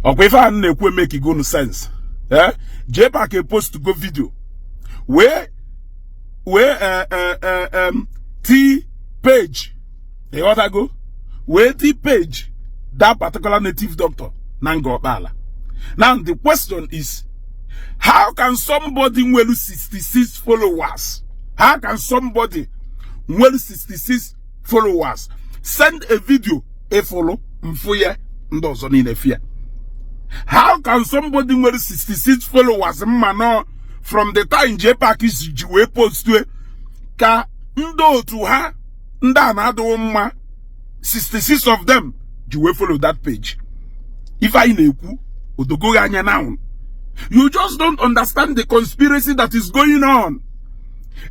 Ọkwa ife a na-ekwu emekigonu sense? Eh, JPAC post go video wee ti page, ịghọtago, wee ti page that particular native doctor na Nga Ọkpala. Now the question is, how can somebody nwelu 66 followers, how can somebody nwelu 66 followers send a video efolo mfu ya, ndị ọzọ niile fia? How can somebody nwere 66 followers, mma nọ from the time JPAC ji wee post ka ndị otu ha ndị a na-adịghị mma, 66 of them ji wee follow that page? Ife anyị na-ekwu odogoghị anya now. You just don't understand the conspiracy that is going on.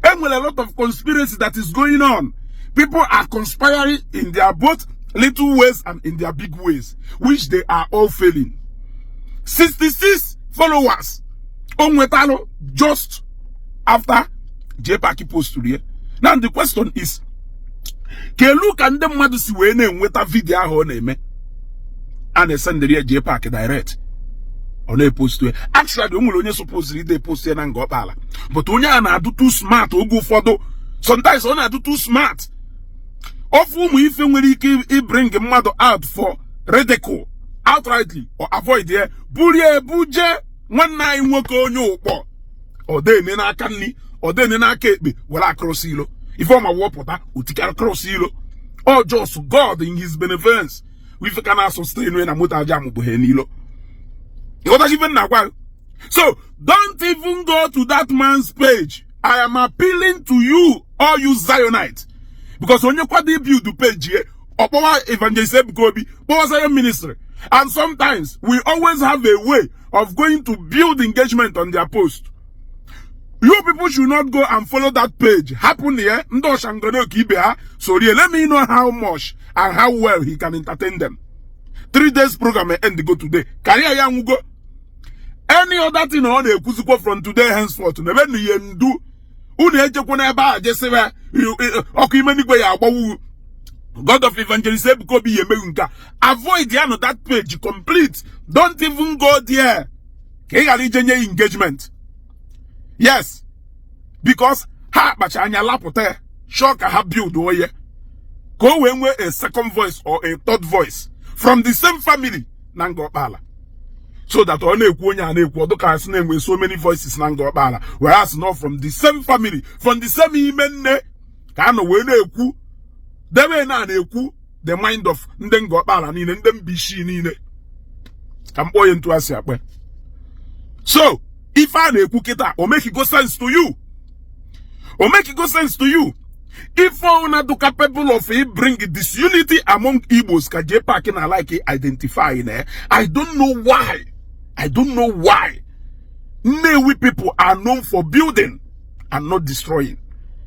Enwere a lot of conspiracy that is going on. People are conspiring in their both little ways and in their big ways, which they are all failing. 66 followers o nwetalụ just after JPAC post ya. Now the question is, kelu ka ndị mmadụ si wee na-enweta video ahụ ọ na-eme, a na-esendịrị ya JPAC direct, ọ na-epost ya? Actually, o nwere onye supposed ide post ya na Nga Ọkpala, but onye a na-adụ too smart oge ụfọdụ. Sometimes ọ na-adụ too smart. Ofu ụmụ ife nwere ike ibring mmadụ out for ridicule outrightly or avoid ya, burie ebuje nwanne anyị nwoke onye ụkpọ ọdene n'aka nri, ọdene n'aka ekpe, were akụrụsị ilo ife ọma wọpụta otikara cross ilo. Ọ just God in his benevolence ife ka na-sustain na moto aja amụbụghị n'ilo. Ịghọtachi ife nna gwa? So don't even go to that man's page. I am appealing to you, all you Zionites, because onye kwado build page ye, ọkpọwa Evangelist Ebuka Obi, kpọwa Zion Ministry, and sometimes we always have a way of going to build engagement on their post. You people should not go and follow that page. Happen here, ndị ọshangono ka ibe ha sorie. Let me know how much and how well he can entertain them. 3 days program end go today. Karịa ya nwugo. Any other thing ọ na-ekwuzikwa from today henceforth, na ebe na ihe ndu unu ejekwa n'ebe a jesịba ọkụ ime n'igwe ya agbawu God of Evangelist Ebuka Obi ya emeghu nke a. Avoid ya no that page complete. Don't even go there ka ị ghara ije nye ya engagement. Yes, because ha akpacha anya lapụta ya, chọọ ka ha build onye ka o wee nwee a second voice or a third voice from the same family na Nga Ọkpala, so that ọ na-ekwu, onye a na-ekwu, ọ dịka asị na-enwe so many voices na Nga Ọkpala, whereas not from the same family, from the same ime nne ka a nọ wee na-ekwu. Debe na na-ekwu the mind of ndị Nga Ọkpala niile, ndị Mbishi niile, ka m kpọọ ya ntu asị akpe. So ife a na-ekwu kịta, o make go sense to you? O make go sense to you? Ife ọna do capable of bring disunity among Igbos ka JPAC na like identify na. I don't know why. I don't know why. Nnewi people are known for building and not destroying.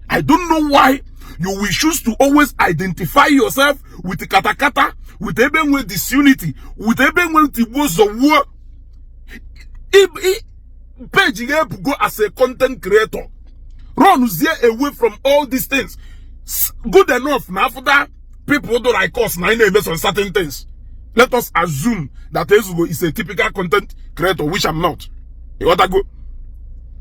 I don't know why you will choose to always identify yourself with katakata, with ebe nwe disunity, with ebe nwe tigbuo zọwuo. Page ga-ebugo as a content creator. Run zie away from all these things. Good enough na after people do like us na na-eme some certain things. Let us assume that Ezugo is a typical content creator, which I'm not. Ịghọtago?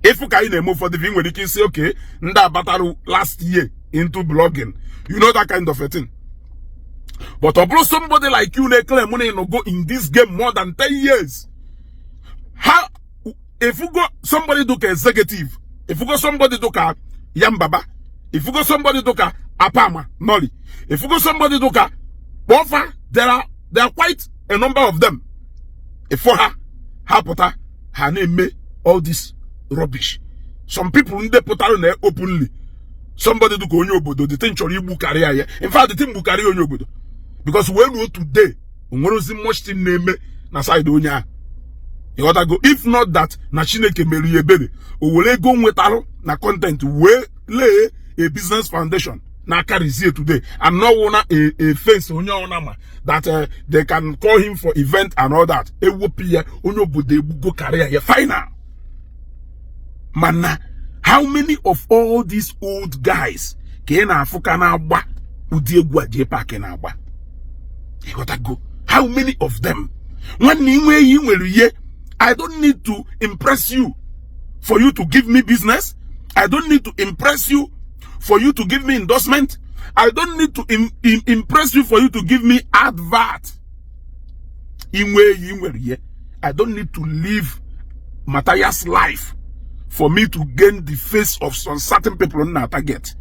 Ịfụ ka anyị na-eme ụfọdụ, ị nwere ike isi, okay, ndị abatara last year into blogging, you know, that kind of a thing. But ọ bụrụ somebody like you na-claim na ị go in this game more than 10 years, how if you go somebody do ka executive, if you go somebody do ka Yambaba, if you go somebody do ka Apama Nolly, if you go somebody do ka Bofa, there are quite a number of them. If ha ha pụta, ha na-eme all this rubbish. Some people ndị pụtara na openly, somebody do ka onye obodo, the thing chọrọ igbu karịa ya. In fact, the thing gbukarịa onye obodo, because wee ruo today, o nwere ozi much thing na-eme na side onye ahụ. Ịghọtago? If not that na Chineke mere ya ebere, o were ego nwetarụ na content wee lee a business foundation na akarizie today, and no wona a face onye ọna ma that they can call him for event and all that. Ewepụ ya, onye obodo egbugo karịa ya final. Mana how many of all these old guys ka ị na-afụ ka na-agba ụdị egwu a JPAC na-agba? Ịghọtago? How many of them? Nwanne, inwe ihe nwere ihe. I don't need to impress you for you to give me business. I don't need to impress you for you to give me endorsement. I don't need to impress you for you to give me advert. Inwe ihe nwere ihe. I don't need to live Matthias life for me to gain the face of some certain people na target.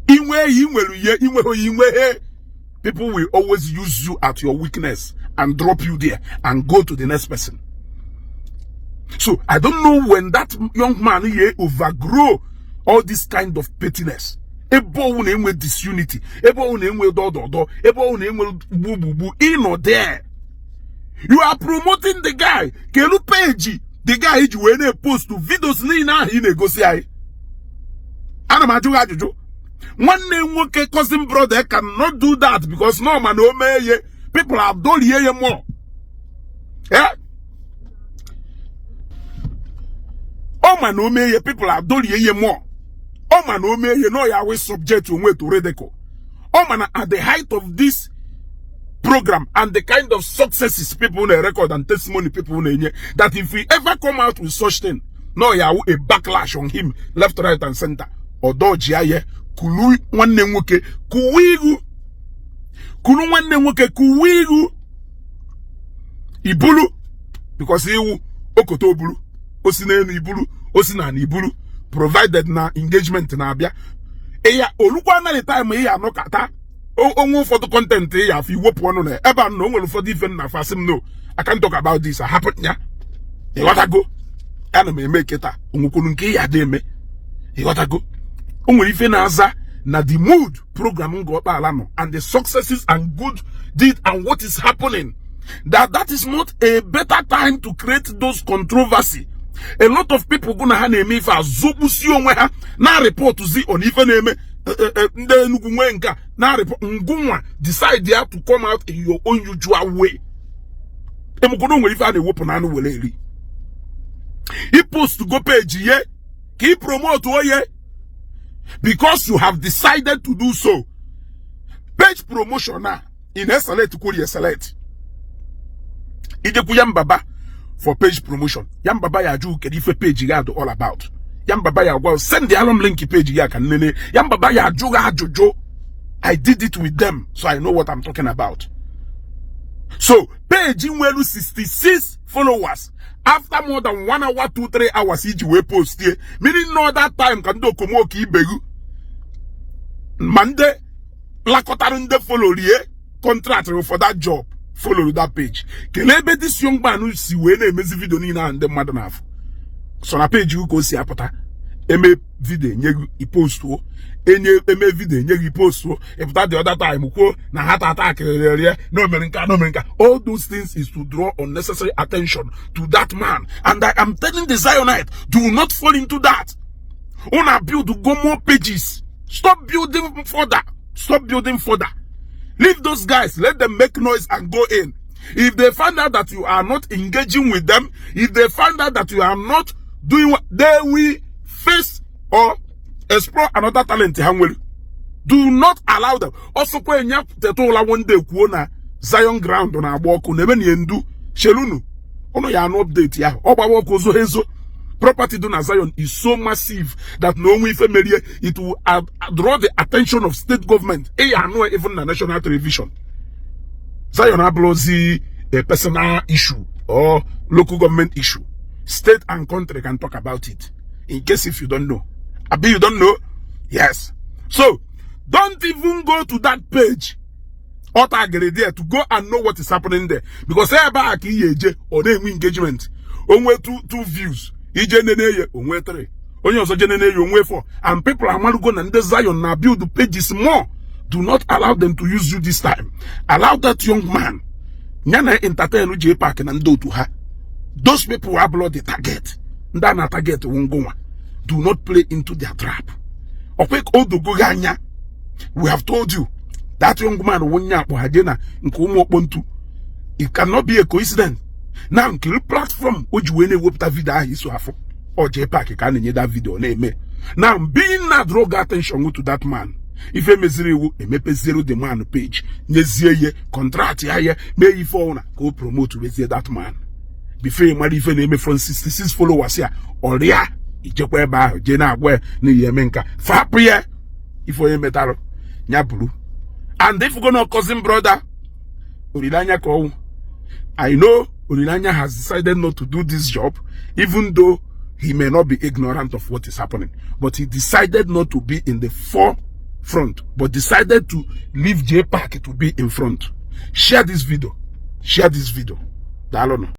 Inwe ihe nwere ihe, inwe inwe, people will always use you at your weakness and drop you there and go to the next person. So I don't know when that young man here overgrow all this kind of pettiness. Ebe ọwụ na-enwe disunity, ebe ọwụ na-enwe dọdọdọ, ebe ọwụ na-enwe gbugbugbu, ịnọ there. You are promoting the guy. Kelu page the guy ji wee na-post videos niile ahụ ị na-egosi anyị. Ana m ajụ gị ajụjụ. Nwanne nwoke, cousin brother cannot do that because no man o mee ye, people adorie ya more. Eh? Ọ ma na o mee ye, people adorie ya more. Ọ ma na o mee ye, no ya we subject onwe to ridicule. Ọ ma na at the height of this program and the kind of successes people na record and testimony people na-enye, that if we ever come out with such thing, no ya a backlash on him left, right and center. Ọdọji ya kulu nwanne nwoke kuwe ihu, kulu nwanne nwoke kuwe ihu ibulu, because iwu okoto obulu osi n'elu ibulu osi na ibulu, provided na engagement na-abịa ịya olukwa na the time ịya anọkata onwe ụfọdụ content ịya afọ iwepụ ọnụ na ebe a na o nwere ụfọdụ ife nna afasị m, no, I can't talk about this, ahapụ ya. Ịghọtago? Ana m eme kịta onwekwuru nke ịya ada eme. Ịghọtago? O nwere ife na-aza na the mood program Ngor Okpala nọ and the successes and good deed and what is happening, that is not a better time to create those controversy. A lot of people go na ha na-eme ife azọgbusi onwe ha na report zi on ife na-eme ndị Enugu nwee nke a na report ngụnwa decide ya to come out in your own usual way. Emukono nwere ife a na-ewepụ na anụ were eri. I post go page ye ka ị promote oye because you have decided to do so. Page promotion na ị na-eselect kwuri select ijekwu ya mbaba for page promotion. Ya mbaba ya ajụ kedu ife page ya do all about. Ya mbaba ya agwa send the alum link page ya ka nnene. Ya mbaba ya ajụ gị ajụjụ. I did it with them, so I know what I'm talking about. So page nwelu 66 followers after more than 1 hour, 2, 3 hours iji wee post ye, meaning no that time ka ndị okomoke ibegu ma ndị lakọtara ndị follow rie contract for that job follow that page. Kelee ebe this young man si wee na-emezi video niile ahụ ndị mmadụ na-afụ so na page ka o si apụta eme video enye gị ipostuo enye eme video enye gị postuo ịpụta the other time kwuo na ha tata akịrịrịa na omere nka na omere nka. All those things is to draw unnecessary attention to that man, and I am telling the Zionite, do not fall into that. Una build go more pages. Stop building further. Stop building further. Leave those guys, let them make noise and go in. If they find out that you are not engaging with them, if they find out that you are not doing what they will face or explore another talent ha nwere. Do not allow them. Ọsọkwa enya teta ụla one day kwuo na Zion ground na-agba ọkụ na ebe na ndu shelunu ụnụ ya anụ update ya ọ gbawa ọkụ ozo ezo. Property do na Zion is so massive that no onwe ife merie, it will draw the attention of state government. Ị anụ even na national television. Zion abụrụzi a personal issue or local government issue. State and country can talk about it. In case if you don't know. Abi you don't know? Yes. So, don't even go to that page. Ọ there to go and know what is happening there. Because ebe a ka ihe eje ọ na-enwe engagement. Onwe two views. Ije nene ye onwe 3. Onye ọzọ je nene ye onwe 4. And people amalugo na ndị Zion na build pages more. Do not allow them to use you this time. Allow that young man. Ya na entertain J Park na ndị otu ha. Those people are blood the target. Ndị a na target wungonwa. Do not play into their trap. Okwe odogo gị anya. We have told you that young man wonye akpọ ha je na nke ụmụ okpontu. It cannot be a coincidence. Now nkiri platform o ji wee na-ewepụta video ahụ iso afọ. Ọ J Park ka a na-enye that video na-eme. Now being na draw attention to that man. Ife meziri iwu emepeziere the man page, nyezie ihe contract ya, ya mee ife ọwụna ka o promote wezie that man. Before mara ife na-eme, from 66 followers ya ọrịa ijekwa ebe ahụ jee na-agwa ya na ihe eme nka fapụ ya. Ife onye metarụ ya buru. And if you go na cousin brother Olileanya ka ọnwụ, I know Olileanya has decided not to do this job, even though he may not be ignorant of what is happening, but he decided not to be in the forefront, but decided to leave J Park to be in front. Share this video, share this video. Daalụnụ.